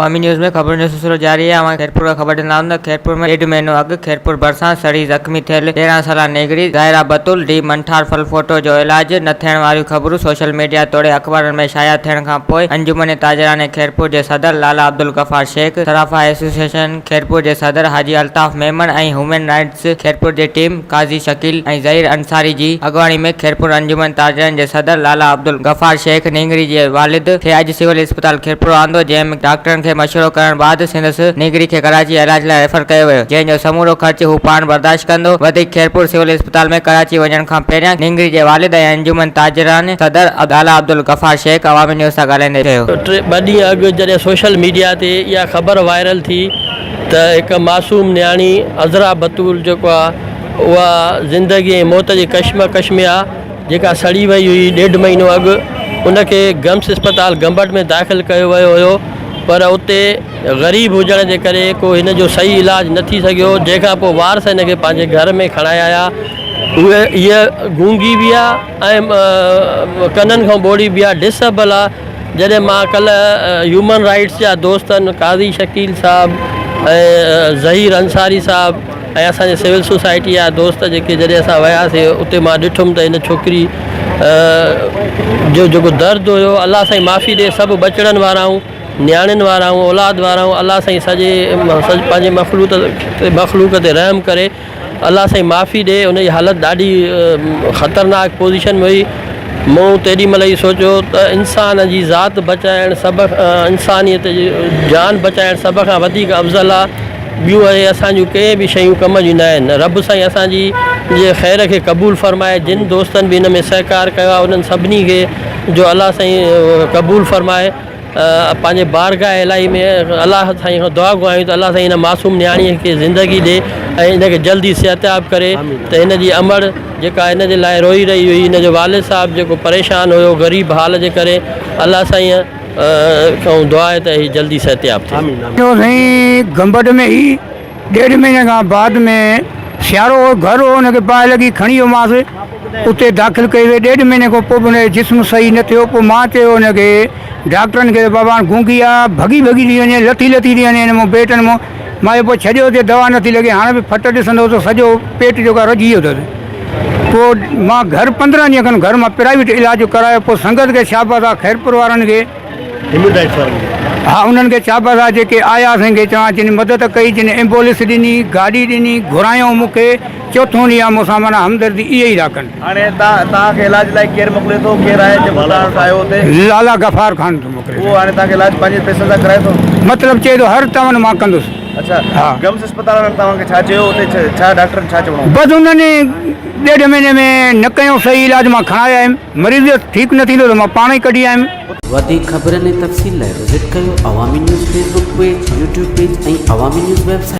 عوامي news ۾ خبرن جو سلسلو جاري آهي اوهان کي خيرپور کان خبر ڏيندا آهيون ته خيرپور ۾ ڏيڍ مهينو اڳ خيرپور ڀرسان سڙي زخمي ٿيل 13 سالا نينگري ظاهره بتول ڊي منٺار ڦلڦوٽو جو علاج نه ٿيڻ واريون خبرون سوشل ميڊيا توڙي اخبارن ۾ شايع ٿيڻ کان پوء انجمن تاجران خيرپور جي صدر لالا عبدالغفار شيخ، صرافا ايسوسيئيشن خيرپور جي صدر حاجي الطاف ميمڻ ۽ هيومن رائٽس خيرپور جي ٽيم قاضي شڪيل ۽ ظهير انصاري جي اڳواڻي ۾ خيرپور انجمن تاجرن جي صدر لالا عبدالغفار شيخ نينگري جي والد کي اڄ سول اسپتال خيرپور آندو جنهن ۾ ڊاڪٽرن کي مشورو ڪرڻ بعد سندس نينگري کي ڪراچي علاج لاء ريفر ڪيو ويو جنهن جو سمورو خرچ هو پاڻ برداشت ڪندو وڌيڪ خيرپور سول اسپتال ۾ ڪراچي وڃڻ کان پهريان نينگري جي والد ۽ انجمن تاجران صدر لالا عبدالغفار شيخ عوامي نيوز سان ڳالهائيندي چيو. ٽي ٻه ڏينهن اڳ جڏهن سوشل ميڊيا تي اها خبر وائرل ٿي ته هڪ معصوم نياڻي عذرا بتول جيڪو آ اها زندگي ۽ موت جي ڪشمڪش ۾ آ جيڪا سڙي وئي هئي ڏيڍ مهينو اڳ ان کي گمس اسپتال گمبٽ ۾ داخل ڪيو ويو هيو پر اتي غريب هجڻ جي ڪري ڪو هن جو صحيح علاج نه ٿي سگهيو جنهن کان پوء وارث هن کي پنهنجي گهر ۾ کڻائي آيا اهي هيء گونگي به آ ۽ ڪنن کان ٻوڙي به آ ڊس ايبل آ جڏهن مان ڪلهه هيومن رائيٽس جا دوستن قاضي شڪيل صاحب ۽ ظهير انصاري صاحب ۽ اسان جي سول سوسائٽي جا دوست جيڪي جڏهن اسان وياسي اتي مان ڏٺم ته هن ڇوڪري جو جيڪو درد هيو الله سائين معافي ڏي سڀ ٻچڙن وارا آهيون نياڻين وارا آهيون اولاد وارا آهيون الله سائين سڄي پنهنجي مخلوق مخلوق تي رحم ڪري الله سائين معافي ڏي ان جي حالت ڏاڍي خطرناڪ پوزيشن ۾ هئي مون تيڏي مهل ئي سوچيو ته انسان جي ذات بچائڻ سڀ انسانيت جي جان بچائڻ سڀ کان وڌيڪ افضل آ ٻيون اهي اسان جون ڪي به شيون ڪم جون نه آهن رب سائين اسان جي جي خير کي قبول فرمائي جن دوستن به ان ۾ سهڪار ڪيو آ انهن سڀني کي جو الله سائين قبول فرمائي پنهنجي بارگاهه الاهي ۾ الله سائين کان دعا گهران آهيون ته الله سائين هن معصوم نياڻي کي زندگي ڏي ۽ ان کي جلدي صحتياب ڪري ته هن جي امڙ جيڪا هن جي لاء روئي رهي هئي هن جو والد صاحب جيڪو پريشان هيو غريب حال جي ڪري الله سائين کان دعا آهي ته هي جلدي صحتياب ٿئي. جو سائين گمبٽ ۾ هئي ڏيڍ مهيني کان بعد ۾ سيارو هو گهر هو ان کي باهه لڳي کڻي ويومانس اتي داخل ڪئي وئي ڏيڍ مهيني کان پوء به ان جو جسم صحيح نه ٿيو پوء مان چيو ان کي ڊاڪٽرن کي ته بابا هاڻ گونگي آ ڀڳي ڀڳي ٿي وڃي لٿي لٿي ٿي وڃي هن مون پيٽن مون مان چيو پوء ڇڏيو اتي دوا نٿي لڳي هاڻ به ڦٽ ڏسندو ته سڄو پيٽ جيڪو آ رجي ويو اٿس پوء مان گهر 15 ڏينهن کن گهر مان پرائيويٽ علاج ڪرايو پوء سنگت کي شابس آ خيرپور وارن کي هيموڊائٽس وارن کي. ها انهن کي شابس آ جيڪي آيا اسان کي چوان جن مدد ڪئي جن ايمبوليس ڏني گاڏي ڏني گهرايائون مون کي چوٿون ڏينهن آ مون سان معنيٰ همدردي اهي ئي ٿا ڪن. هاڻي توهان کي علاج لاء ڪير موڪلي ٿو ڪير آهي جيڪو توهان وٽ آيو اتي؟ لالا غفار خان ٿو موڪلي. اهو هاڻي توهان کي علاج پنهنجي پئسن سان ڪرائي ٿو؟ مطلب چئي ٿو هر تون مان ڪندس. اڇا ها. گمس اسپتال وارن توهان کي ڇا چيو اتي ڇا ڊاڪٽرن ڇا چوڻو هو؟ بس انهن ڏيڍ مهيني ۾ نه ڪيو صحيح علاج مان کڻائي آيم. مريض جو ٺيڪ نه ٿيندو ته مان پاڻ ئي ڪڍي آيم. وڌيڪ خبرن ۽ تفصيل لاء وزٽ ڪيو Awami news Facebook page, YouTube page ۽ Awami news website.